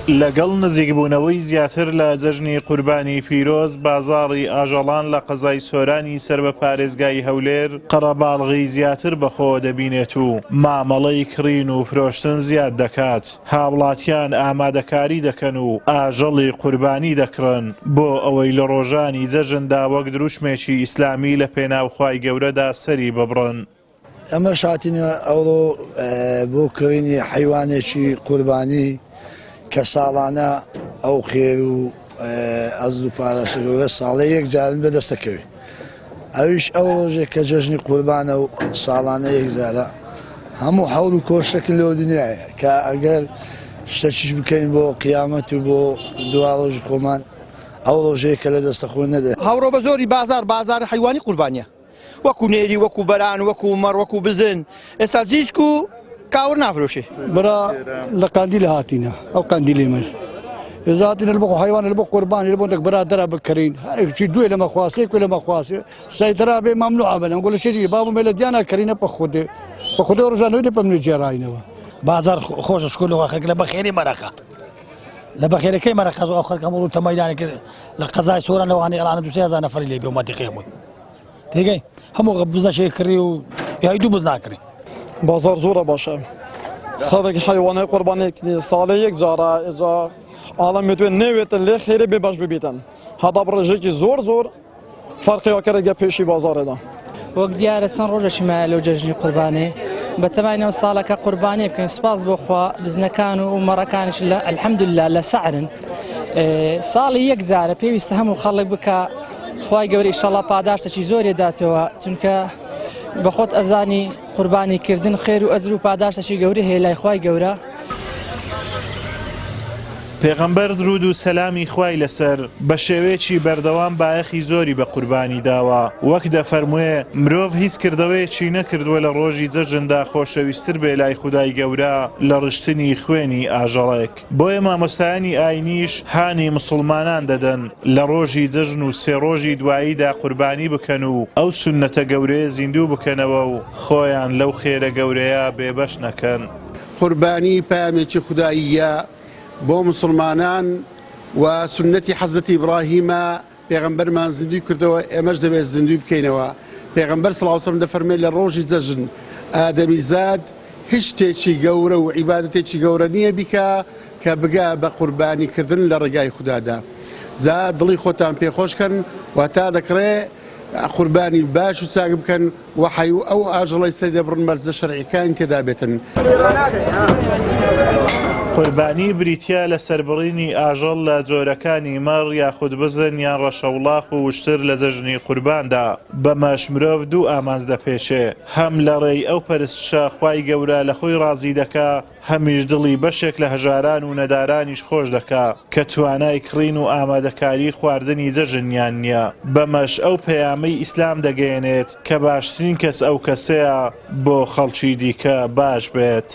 لەگەڵ نزیکبوونەوەی زیاتر لە جەژنی قوربانی پیرۆز، بازاڕی ئاژەڵان لە قەزای سۆرانی سەر بە پارێزگای هەولێر قەرەباڵغی زیاتر بەخۆوە دەبینێت و مامەڵەی کڕین و فرۆشتن زیاد دەکات، هاوڵاتیان ئامادەکاری دەکەن و ئاژەڵی قوربانی دەکڕن بۆ ئەوەی لە ڕۆژانی جەژندا وەک دروشمێکی ئیسلامی لە پێناو خوای گەورەدا سەری ببڕن. ئێمەش هاتینە ئەوڕۆ بۆ کڕینی حەیوانێکی قوربانی کە ساڵانە ئەو خێر و ئەزل و پارەسە گەورە ساڵێ یەک جارن بەدەستەکەوێ ئەویش ئەو ڕۆژێک کە جەژنی قوربانە و ساڵانە یەک جارە هەموو حەول و کۆشتەکن لەو دنیاە کە ئەگەر شتەکیش بکەین بۆ قیامەت و بۆ دوا ڕۆژی خۆمان ئەو ڕۆژەیە کە لە دەستە خۆ نەدەن. هەوڕۆ بە زۆری بازار بازار حەیوانی قوربانیە. وەکو نێری وەکو بەران وەکو مەڕ وەکو بزن ئێستا جیسک و کاور نافرۆشێ. برا لە قەندیل هاتینە ئەو قەندیلی من ئێزا هاتینە لە بۆ حیوان لە بۆ قوربانی لە بۆ دەک برا دەرا بکەرین هەرێکی دوێ لە مەخواسێک لە مەخواسێ سەیترا بێ مەمنوع بن گۆلە شێری بابم لە دیانا کەرینە پە خودێ پە خودێ ڕژانەوەی لە پەمنی جێڕاینەوە. بازار خۆشە شکر لەخوا خەرک لە بەخێری مەرەقە لە بەخێرەکەی مەرەقە ئەو خەرکە هەموو ڕوو تەمەیدانی کرد لە قەزای سۆران لەوانەیە ئەڵانە دوو سێ هەزار نەفەری لێ بێ و مەنتیقەی هەمووی تێگەی هەموو بزنەشێ کڕی و یای دوو بز ناکڕی. بازار زۆرە باشە خەڵک حەیوانەی قوربانی ساڵێ یەک جارە ئێجا عاڵەم توێ نەوێتن لێ خێرێ بێ باش ببیتن هەتا بڕێژێکی زۆر زۆر فەرقی وەکەرەگە پێشی بازارێدا. وەک دیارە چەند ڕۆژێکی مایە لەو جەژنی قوربانێ بەتەماین ئەو ساڵەکە قوربانی بکەین سوپاس بۆ خوا بزنەکان و مەڕەکانیش لە الحمدلله لە سعرن ساڵی یەک جارە پێویستە هەموو خەڵک بکە خوای گەورە ئیشەڵا پاداشتێکی زۆری داتەوە چونکە بەخۆت ئەزانی قوربانی کردن خێر و ئەجر و پاداشتێکی گەورە هەیە لای خوای گەورە. پێغەمبەر درود و سەلامی خوای لەسەر، بە شێوەیەکی بەردەوام بایەخی زۆری بە قوربانی داوە، وەک دەفەرموێ، مرۆڤ هیچ کردەوەیەکی نەکردووە لە ڕۆژی جەژندا خۆشەویستر بێ لای خودای گەورە لە ڕشتنی خوێنی ئاژەڵێک. بۆیە مامۆستایانی ئاینیش هانی مسوڵمانان دەدەن لە ڕۆژی جەژن و سێ ڕۆژی دواییدا قوربانی بکەن و ئەو سوننەتە گەورەیە زیندوو بکەنەوە و خۆیان لەو خێرە گەورەیە بێبەش نەکەن. قوربانی پەیامێکی خوداییە بۆ مسوڵمانان و سوننەتی حەزرەتی ئیبڕاهیمە، پێغەمبەرمان زیندووی کردەوە ئێمەش دەبێت زیندووی بکەینەوە، پێغەمبەر صلی اللە علیە وسلم دەفەرموێت لە ڕۆژی جەژن ئادەمیزاد هیچ شتێکی گەورە و عیبادەتێکی گەورە نییە بیکا کە بگا بە قوربانی کردن لە ڕێگای خودادا جا دڵی خۆتان پێ خۆش کەن وتا دەکڕێ قوربانی باش و چاک بکەن و حەی و ئەو ئاژەڵەی سەری دەبڕن مەرجە شەرعیەکانی تێدا بێتن. قوربانی بریتیە لە سەربڕینی ئاژەڵ لە جۆرەکانی مەڕ یاخود بزن یان ڕەشەوڵاخ و وشتر لە جەژنی قورباندا، بەمەش مرۆڤ دوو ئامانج دەپێکێ، هەم لەڕێی ئەو پەرستشە خوای گەورە لە خۆی ڕازی دەکا، هەمیش دڵی بەشێک لە هەژاران و نەدارانیش خۆش دەکا کە توانای کڕین و ئامادەکاری خواردنی جەژنیان نیە، بەمەش ئەو پەیامەی ئیسلام دەگەیەنێت کە باشترین کەس ئەو کەسەیە بۆ خەڵکی دیکە باش بێت.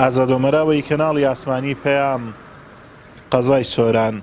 ئازاد ئۆمەراوەیی کەناڵی ئاسمانی پەیام، قەزای سۆران.